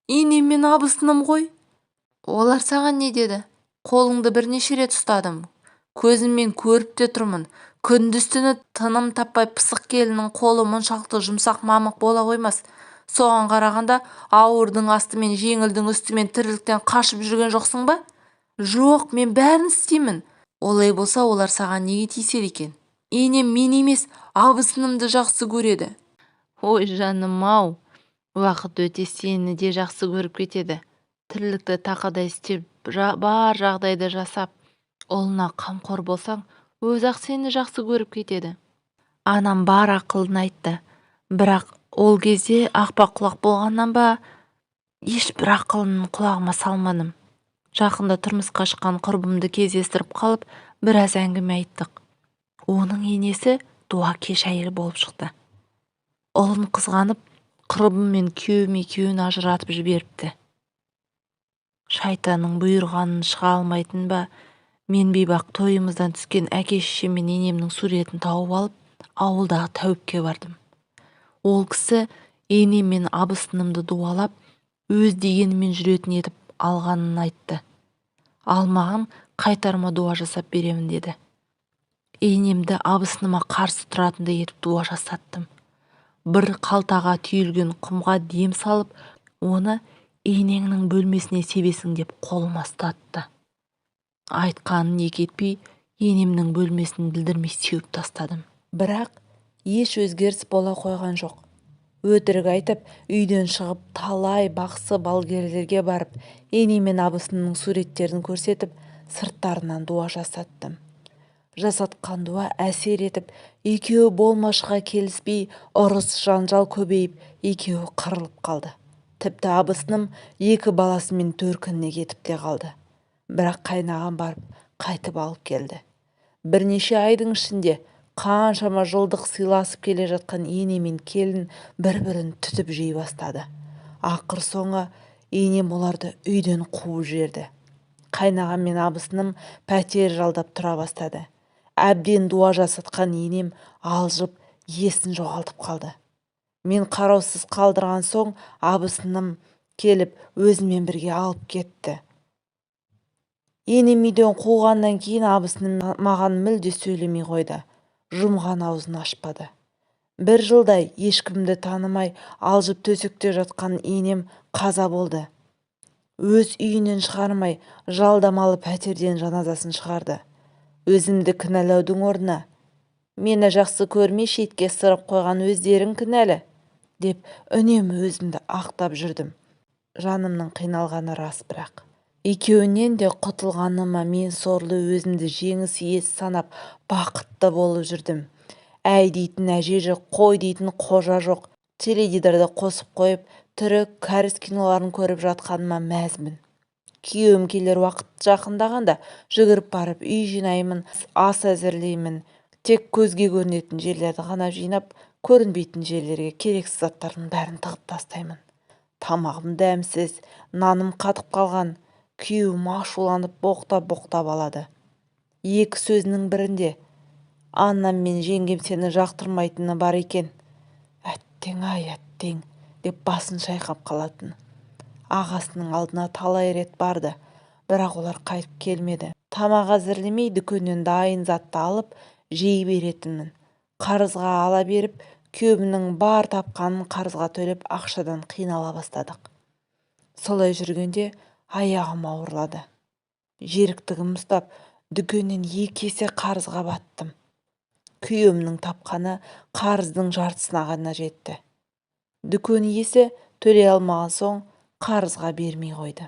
Енем мен абысыным ғой. Олар саған не деді? Қолыңды бірнеше рет ұстадым. Көзіммен көріп те тұрмын. Күндіз-түні тыным таппай пысық келіннің қолы мұншалықты жұмсақ мамық бола қоймас. Соған қарағанда ауырдың астымен, жеңілдің үстімен тірліктен қашып жүрген жоқсың ба? Жоқ, мен бәрін істеймін. Олай болса, олар саған неге тиіседі екен? Енем мен емес, абысынымды жақсы көреді. Ой, жаным-ау, уақыт өте сені де жақсы көріп кетеді. Тірлікті тақадай істеп, бар жағдайды жасап, ұлына қамқор болсаң, өзі-ақ сені жақсы көріп кетеді. Анам бар ақылын айтты. Бірақ ол кезде ақпақ құлақ болғаннан ба, ешбір ақылын құлағыма салмадым. Жақында тұрмысқа шыққан құрбымды кездестіріп қалып, біраз әңгіме айттық. Оның енесі дуакеш әйел болып шықты. Ұлын қызғанып, құрбым мен күйеуім екеуін ажыратып жіберіпті. Шайтанның бұйырғанын шыға алмайтын ба, мен бейбақ тойымыздан түскен әке-шешем мен енемнің суретін тауып алып, ауылдағы тәуіпке бардым. Ол кісі енем мен абысынымды дуалап, өз дегенімен жүретін етіп алғанын айтты. Ал маған қайтарма дуа жасап беремін деді. Енемді абысыныма қарсы тұратындай етіп дуа жасаттым. Бір қалтаға түйілген құмға дем салып, оны енеңнің бөлмесіне себесің деп қолыма ұстатты. Айтқанын екі етпей, енемнің бөлмесін білдірмей сеуіп тастадым. Бірақ еш өзгеріс бола қойған жоқ. Өтірік айтып, үйден шығып, талай бақсы балгерлерге барып, енем мен абысынымның суреттерін көрсетіп, сырттарынан дуа жасаттым. Жасатқан дуа әсер етіп, екеуі болмашыға келіспей, ұрыс-жанжал көбейіп, екеуі қырылып қалды. Тіпті абысыным екі баласымен төркініне кетіп те қалды. Бірақ қайнағам барып қайтып алып келді. Бірнеше айдың ішінде қаншама жылдық сыйласып келе жатқан ене мен келін бір-бірін түтіп жей бастады. Ақыр соңы енем оларды үйден қуып жіберді. Қайнағам мен абысыным пәтер жалдап тұра бастады. Әбден дуа жасатқан енем алжып, есін жоғалтып қалды. Мен қараусыз қалдырған соң абысыным келіп өзімен бірге алып кетті. Енем үйден қуғаннан кейін абысыным маған мүлде сөйлемей қойды. Жұмған аузын ашпады. Бір жылдай ешкімді танымай алжып төсекте жатқан енем қаза болды. Өз үйінен шығармай жалдамалы пәтерден жаназасын шығарды. Өзімді кінәлаудың орнына мені жақсы көрмей шетке ысырып қойған өздерің кінәлі деп үнемі өзімді ақтап жүрдім. Жанымның қиналғаны рас бірақ. Екеуінен де құтылғаныма мен сорлы өзімді жеңіс иесі санап бақытты болып жүрдім. Әй дейтін әже жоқ, қой дейтін қожа жоқ. Теледидарды қосып қойып, түрік, кәріс киноларын көріп жатқаныма мәзбін. Күйеуім келер уақыт жақындағанда жүгіріп барып үй жинаймын, ас әзірлеймін. Тек көзге көрінетін жерлерді ғана жинап, көрінбейтін жерлерге керексіз заттардың бәрін тығып тастаймын. Тамағым дәмсіз, наным қатып қалған. Күйеуім ашуланып боқтап-боқтап алады. Екі сөзінің бірінде анам мен жеңгем сені жақтырмайтыны бар екен. Әттең ай, әттең деп басын шайқап қалатын. Ағасының алдына талай рет барды, бірақ олар қайтып келмеді. Тамақ әзірлемей дүкеннен дайын затты алып жей беретінмін. Қарызға ала беріп, күйеуімнің бар тапқанын қарызға төлеп ақшадан қинала бастадық. Солай жүргенде аяғым ауырлады. Жеріктігім ұстап, дүкеннен екі есе қарызға баттым. Күйеуімнің тапқаны қарыздың жартысына ғана жетті. Дүкен иесі төлей алмаған соң қарызға бермей қойды.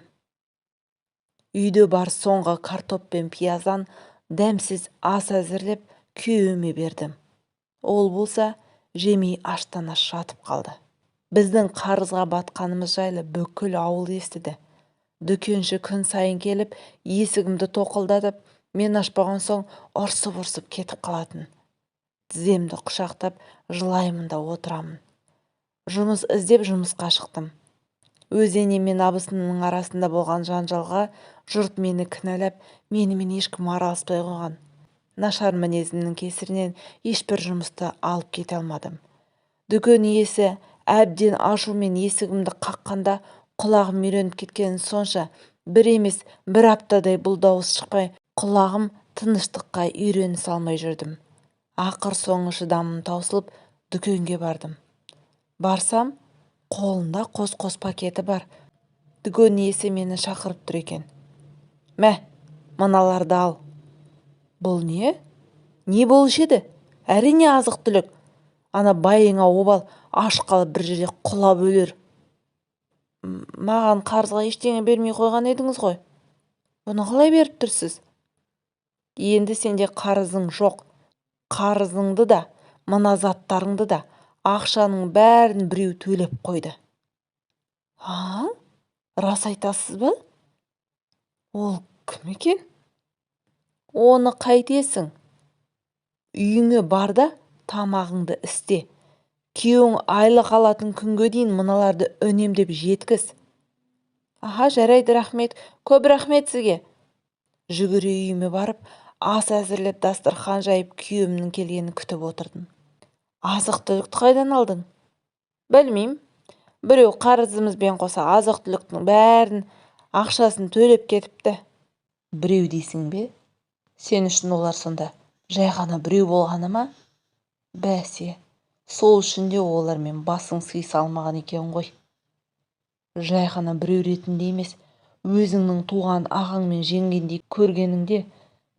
Үйде бар соңғы картоп пен пияздан дәмсіз ас әзірлеп күйеуіме бердім. Ол болса жемей аштан-аш жатып қалды. Біздің қарызға батқанымыз жайлы бүкіл ауыл естіді. Дүкенші күн сайын келіп, есігімді тоқылдатып, мен ашпаған соң ұрсып-ұрсып кетіп қалатын. Тіземді құшақтап, жылаймын да отырамын. Жұмыс іздеп жұмысқа шықтым. Өз енем мен абысынымның арасында болған жанжалға жұрт мені кінәлап, менімен ешкім араласпай қойған. Нашар мінезімнің кесірінен ешбір жұмысты алып кете алмадым. Дүкен иесі әбден ашумен есігімді қаққанда құлағым үйреніп кеткені сонша, бір емес, бір аптадай бұл дауыс шықпай, құлағым тыныштыққа үйренісе алмай жүрдім. Ақыр соңы шыдамым таусылып, дүкенге бардым. Барсам, қолында қос-қос пакеті бар. Дүкен иесі мені шақырып тұр екен. Мә, мыналарды ал. Бұл не? Не болушы еді? Әрине азық-түлік. Ана байыңа обал, аш қалып бір жерде құлап өлер. Маған қарызға ештеңе бермей қойған едіңіз ғой. Бұны қалай беріп тұрсыз? Енді сенде қарызың жоқ. Қарызыңды да, мына заттарыңды да, ақшаның бәрін біреу төлеп қойды. А? Рас айтасыз ба? Ол кім екен? Оны қайтесің? Үйіңе бар да, тамағыңды істе. Күйеуің айлық алатын күнге дейін мыналарды үнемдеп жеткіз. Аха, жарайды, рахмет, көп рахмет сізге. Жүгіре үйіме барып, ас әзірлеп, дастархан жайып, күйеуімнің келгенін күтіп отырдым. Азық-түлікті қайдан алдың? Білмеймін. Біреу қарызымызбен қоса азық-түліктің бәрін ақшасын төлеп кетіпті. Біреу дейсің бе? Сен үшін олар сонда жай ғана біреу болғаны ма? Бәсе, сол үшін де олармен басың сыйыса алмаған екен ғой. Жай ғана біреу ретінде емес, өзіңнің туған ағаң мен жеңгендей көргеніңде,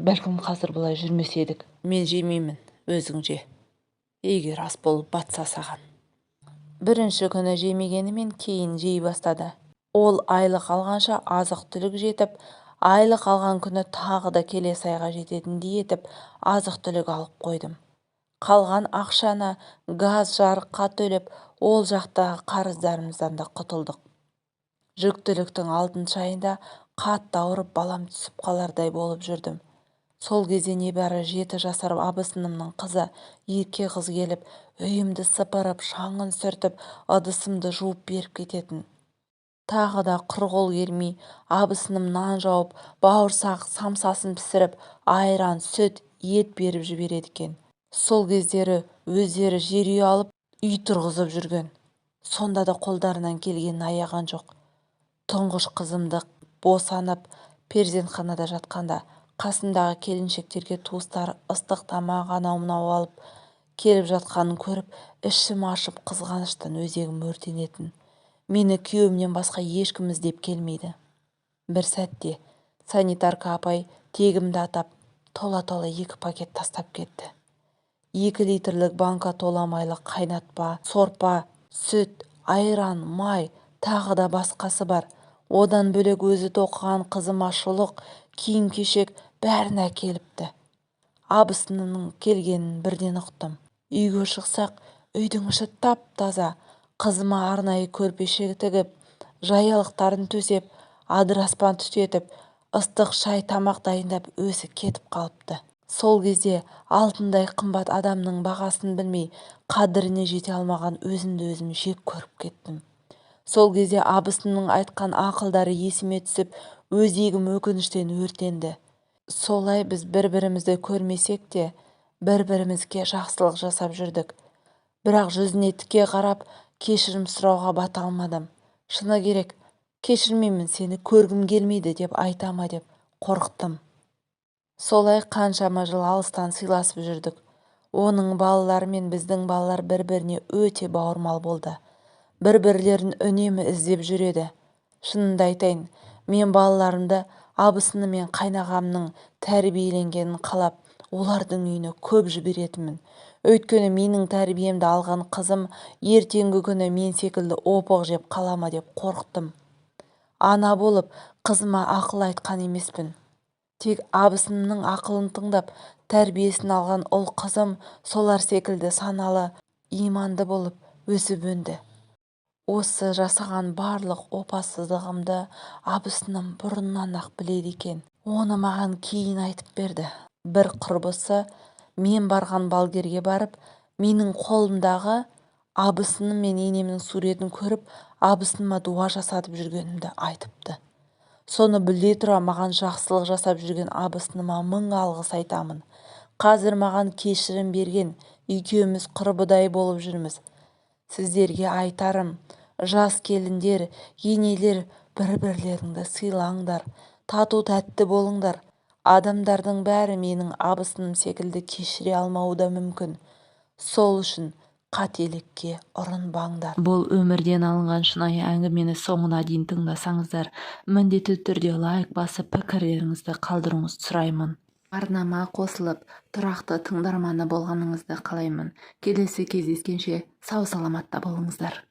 бәлкім қазір бұлай жүрмес едік. Мен жемеймін, өзің же. Егер ас болып батса саған. Бірінші күні жемегенімен кейін жей бастады. Ол айлық алғанша азық-түлік жетіп, Айлық алған күні тағы да келесі айға жететіндей етіп азық-түлік алып қойдым. Қалған ақшаны газ жарыққа төлеп, ол жақтағы қарыздарымыздан да құтылдық. Жүктіліктің 6-шы айында қатты ауырып, балам түсіп қалардай болып жүрдім. Сол кезде небәрі 7 жасар абысынымның қызы, ерке қыз келіп, үйімді сыпырып, шаңын сүртіп, ыдысымды жуып беріп кететін. Тағы да құр қол келмей, абысыным нан жауып, бауырсақ, самсасын пісіріп, айран, сүт, ет беріп жібереді екен. Сол кездері өздері жер үй алып, үй тұрғызып жүрген. Сонда да қолдарынан келгенін аяған жоқ. Тұңғыш қызымды босанып, перзентханада жатқанда қасымдағы келіншектерге туыстары ыстық тамақ анау-мынау алып келіп жатқанын көріп, ішім ашып, қызғаныштан өзегім өртенетін. Мені күйеуімнен басқа ешкім іздеп келмейді. Бір сәтте санитарка апай тегімді атап, тола-тола 2 пакет тастап кетті. 2 литрлік банка тола майлы қайнатпа, сорпа, сүт, айран, май, тағы да басқасы бар. Одан бөлек өзі тоқыған қызыма шұлық, киім-кешек бәрін әкеліпті. Абысынымның келгенін бірден ұқтым. Үйге шықсақ, үйдің іші тап-таза. Қызыма арнайы көрпеше тігіп, жаялықтарын төсеп, адыраспан түтетіп, ыстық шай тамақ дайындап өзі кетіп қалыпты. Сол кезде алтындай қымбат адамның бағасын білмей, қадіріне жете алмаған өзімді өзім жек көріп кеттім. Сол кезде абысынымның айтқан ақылдары есіме түсіп, өзегім өкініштен өртенді. Солай біз бір-бірімізді көрмесек те, бір-бірімізге жақсылық жасап жүрдік. Бірақ жүзіне тіке қарап, кешірім сұрауға бата алмадым. Шыны керек, кешірмеймін, сені көргім келмейді деп айта ма деп қорықтым. Солай қаншама жыл алыстан сыйласып жүрдік. Оның балалары мен біздің балалар бір-біріне өте бауырмал болды. Бір-бірлерін үнемі іздеп жүреді. Шынымды айтайын, мен балаларымды абысыны мен қайнағамның тәрбиеленгенін қалап, олардың үйіне көп жіберетінмін. Өйткені менің тәрбиемді алған қызым ертеңгі күні мен секілді опық жеп қалама деп қорықтым. Ана болып қызыма ақыл айтқан емеспін. Тек абысынымның ақылын тыңдап, тәрбиесін алған ұл қызым солар секілді саналы, иманды болып өсіп өнді. Осы жасаған барлық опасыздығымды абысыным бұрыннан-ақ біледі екен. Оны маған кейін айтып берді. Бір құрбысы мен барған балгерге барып, менің қолымдағы абысыным мен енемнің суретін көріп, абысыныма дуа жасатып жүргенімді айтыпты. Соны біле тұра маған жақсылық жасап жүрген абысыныма мың алғыс айтамын. Қазір маған кешірім берген, екеуміз құрбыдай болып жүрміз. Сіздерге айтарым, жас келіндер, енелер, бір-бірлеріңді сыйлаңдар, тату-тәтті болыңдар. Адамдардың бәрі менің абысыным секілді кешіре алмауы да мүмкін. Сол үшін қателікке ұрынбаңдар. Бұл өмірден алынған шынайы әңгімені соңына дейін тыңдасаңыздар, міндетті түрде лайк басып пікірлеріңізді қалдыруыңызды сұраймын. Арнама қосылып, тұрақты тыңдарманы болғаныңызды қалаймын. Келесі кездескенше сау саламатта болыңыздар.